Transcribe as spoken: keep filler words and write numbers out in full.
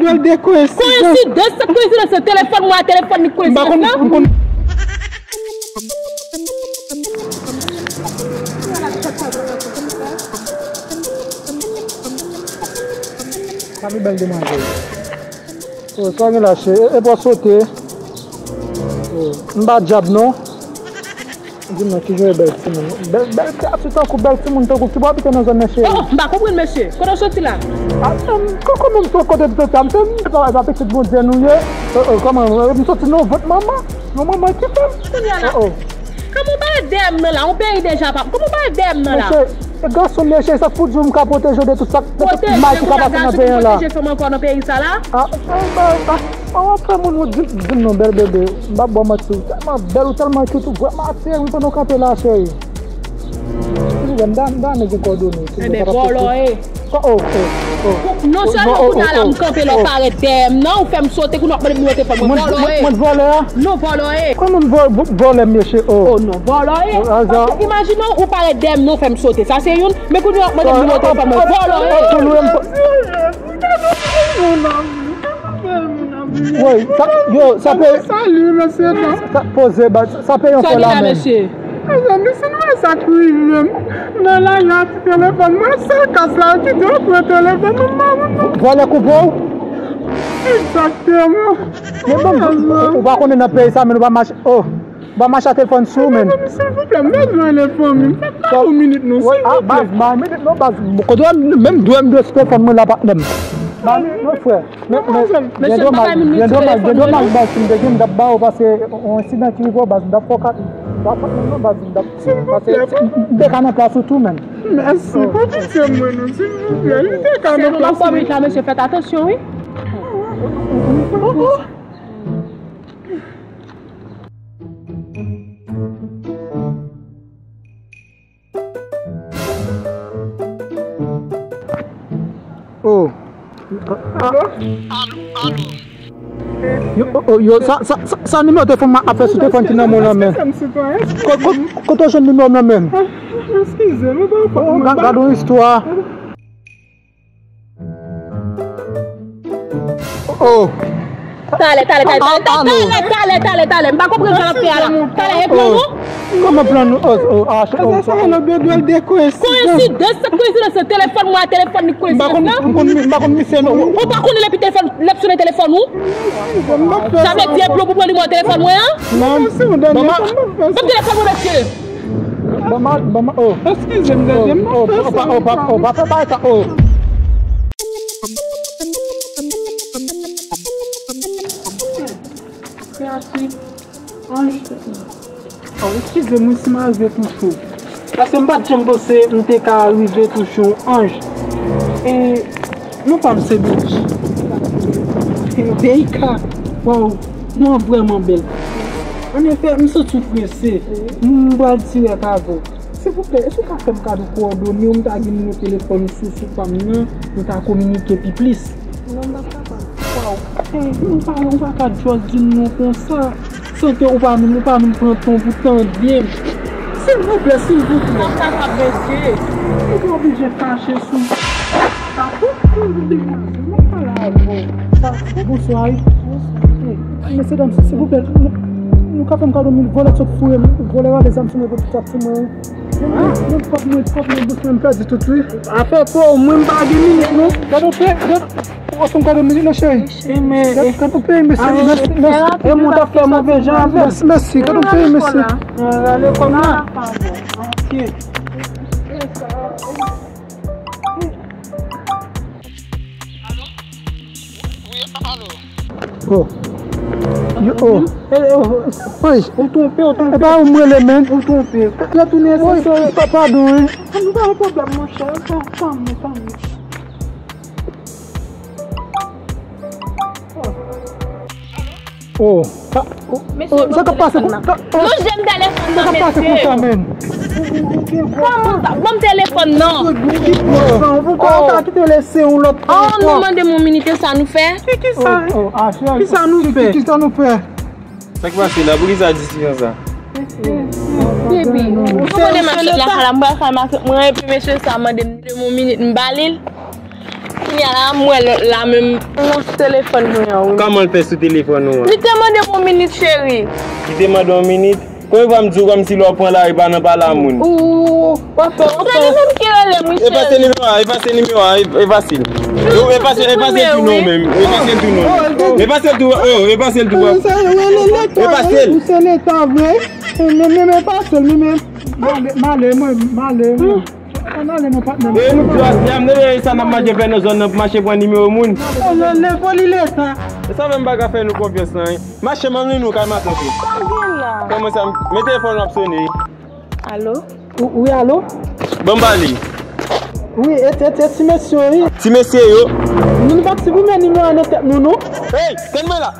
Koinsidans. Koinsidans, se telefòn mwen a telefòn li, koinsidans lan. Sa pi bèl demwazèl. Oh, sa gen la, cheri. E, e pa sote. Oh, m pa djab, non. Di m non, kijan w ye, bèl timoun? Bèl, bèl kreyati tankou, bèl timoun tankou. Ki bò w abite nan zòn nan, cheri? Oh, oh, m pa konprann, mesye. Kote w soti la? Ah, m, koko menm, kote m soti a? M se, m se travay pa pitit Bondye nou ye. Oh, oh, kòman, m soti nan vant manman. Yon manman ki fè m. Kounye a la. Oh, oh. Kòman w parèt dèyè m nan la? Yon peyi deja pa. Kòman w parèt dèyè m nan la? Mesye, e gason m ye, cheri, sa k pou di w m ka pwoteje w de tout sa, de tout mal ki ka pase nan peyi an la. Pwoteje fanm ankò nan peyi sa la? Ah, ah, ah, ah, ah, w ap fè moun di, di m non, bèl bebe. M p ap ba w manti. Ou tèlman bèl, ou tèlman cute, ou vrèman atire m pandan w kanpe la, cheri. Silvouplè, m ta, m ta renmen gen kòdone, silvouplè. Enben, vòlò w ye. Oh, oh, oh, oh. Non sèlman kounye a la m kanpe la, ou parèt dèyè m nan, ou fè m sote, kounye a w ap mande m nimewo telefòn mwen. Vòlò w ye. Mwen vòlè a? Non, vòlò w ye. Kòman m vò-, vò-, vòlè m ye, cheri? Oh. Oh non, vòlò w ye. Paske imajine w, ou parèt dèyè m nan, ou fè m sote. Sa se youn, men kounye a w ap mande m nimewo telefòn mwen. Vòlò w ye. Woy, sa, yo, sa pe. Salut, mesye. Sa, poze, ba, sa pe yon fò la menm. Mezanmi, si nou wè sa k rive m nan lari a, ti telefòn mwen, sèl kas la ki te pran telefòn mwen, m pa konn non. Vòlè koupe w? Egzakteman. Men bon, ou pa konnen nan peyi sa, men nou pa mache. Oh, ou pa mache ak telefòn sou ou, men. Mezanmi, silvouplè, m bezwen le fanmi m. Fè kado minit non, silvouplè. Baz, ba minit non, baz. Kote w menm dwe m dwe sou telefòn mwen la, patnè m. Ba minit non, frè. Men, men, gen domaj, gen domaj, gen domaj, baz, si m te gen, m t ap ba w, paske yon ensidan ki rive w, baz, m t ap fè w kat, m t ap fè w kat, non, baz, m t ap, paske m te ka nan plas ou tou, menm. Mèsi, pa pitye mwen, non, silvouplè, m te ka nan plas ou. Se nou nan kòmit la, mesye, fèt atansyon, wi. Oh. Alo? Alo, alo. Yo, oh, oh, yo, sa, sa, sa, sa nimewo telefòn mwen ap fè sou telefòn ki nan men w lan menm? Ko-, ko-, kote w jwenn nimewo m nan menm? Eskize m, ou pa konprann. Oh, ga-, gade yon istwa. Oh. Talè, talè, talè, talè, talè, talè, talè, talè. M pa konprann sa l ap fè a la. Talè, e plan nou? Kòman plan nou? Oh, oh, ah, oh, oh. Koinsidans, se koinsidans, se telefòn mwen a telefòn li, koinsidans lan. M pa konn, m pa konn misye non. Ou pa konnen depi telefòn, l ap sonnen telefòn ou? Sa vle di e plan pou pran nimewo telefòn mwen an? Non. Ban m telefòn mwen, mesye. Ban m, ban m, oh. Eskize m, mesye, m pa fè sa. Oh, pa, oh, pa, oh, pa fè bagay sa, oh. Kreyati. Anj. Oh, eskize m wi si m arive touche w. Paske m pa t janm panse m te ka rive touche yon anj. E non pa m se Beika. Beika. Waw, non an vrèman bèl. Annefè, m santi w prese. M pral dirèk avè w. Silvouplè, èske w ka fè m kado kowòdone w? M ta gen nimewo telefòn sou, sou pa m nan, nou ta kominike pi plis. Non, m p ap kapab. Waw, eh, ou pa, ou pa ka just di m non konsa, san ke ou pa menm, ou pa menm pran tan pou tande m. Silvouplè, silvouplè. M p ap kapab, mesye. Ou pa oblije fache sou. Sa fou, demwazèl, mwen pale avè w. Sa fou. Bonswa, wi. Bonswa. Eh, mesye dam, silvouplè, nou, nou ka fè m kado mil vòlè sot foure m, vòlè rale zam sou mwen pou tap sou mwen. Mwen, mwen, pòp mwen, pòp mwen, bouch mwen, m pèdi tout, wi. Afè pa w, mwen m pa gen minit, non. Gade w fè, gade, ou fè m kado minit, non, cheri. Gade, gade w fè, mesye, mèsi, mèsi. E mwen t ap fè move jan avè m. Mèsi, mèsi, gade w fè, mesye. Nan lekòl la. Ok. Wi, alo. Oh. Yo, oh. Eh, oh, oh. Anj. Ou twonpe, ou twonpe. E pa ou m rele, menm. Ou twonpe. Retounen, wi, se, se. Pa, padon, wi. Nou pa gen pwoblèm, monchè. Pa, pa, pa. Oh. Oh, sa, oh, mesye, oh, sa k ap pase kon sa? Non, jem telefòn nan, mesye. Sa k ap pase konsa, menm? Kòman sa? Ban m telefòn nan. Ou pa ka kite lese yon lòt ankò. Oh, nou mande m yon minit, e sa nou fè? Ki, ki sa? Oh, oh, ah, cheri, ki sa nou fè? Ki, ki sa nou fè? Sa k pase la? Poukisa di ti jan sa? Baby, ou konnen m ap sot lakay la, m pral fè makèt mwen, epi mesye sa mande m yon minit, m ba li l. Kounye a la, m wè lòt la menm. Nan telefòn mwen an, wi. Kòman l fè sou telefòn ou an? Li te mande m yon minit, cheri. Li te mande yon minit? Kòman w ap di w kòmsi lè w pran lari pa nan pale a moun? Ou, w ap fè, w ap fè. Se li menm ki rele m, wi, cheri. Efase nimewo a, efase nimewo a, e- efase l. Yo, efase, efase l tou non menm. Efase l tou non. Efase l tou, oh, efase l tou. Efase l. Ou se leta vre. Men, men, men, efase l, men, men. Male, male, mwen, male, mwen. Ann ale non, patnè m. E nou di w a, se a m nan sa n ap manje fè nan zòn nan pou mache pran nimewo moun. Oh, le, le, foli leta. E sa fè m pa ka fè nou konfyans lan, wi. Mache m ann nou kay matant ou. Sa w gen la? Kòman sa? Men telefòn w ap sone. Alo? Wi, alo? Ban m pale. Wi, e, e, e ti mesye yo, wi. Ti mesye yo? Nou, nou pa t sipoze met nimewo a nan tèt nou, non. Hey, tann mwen la.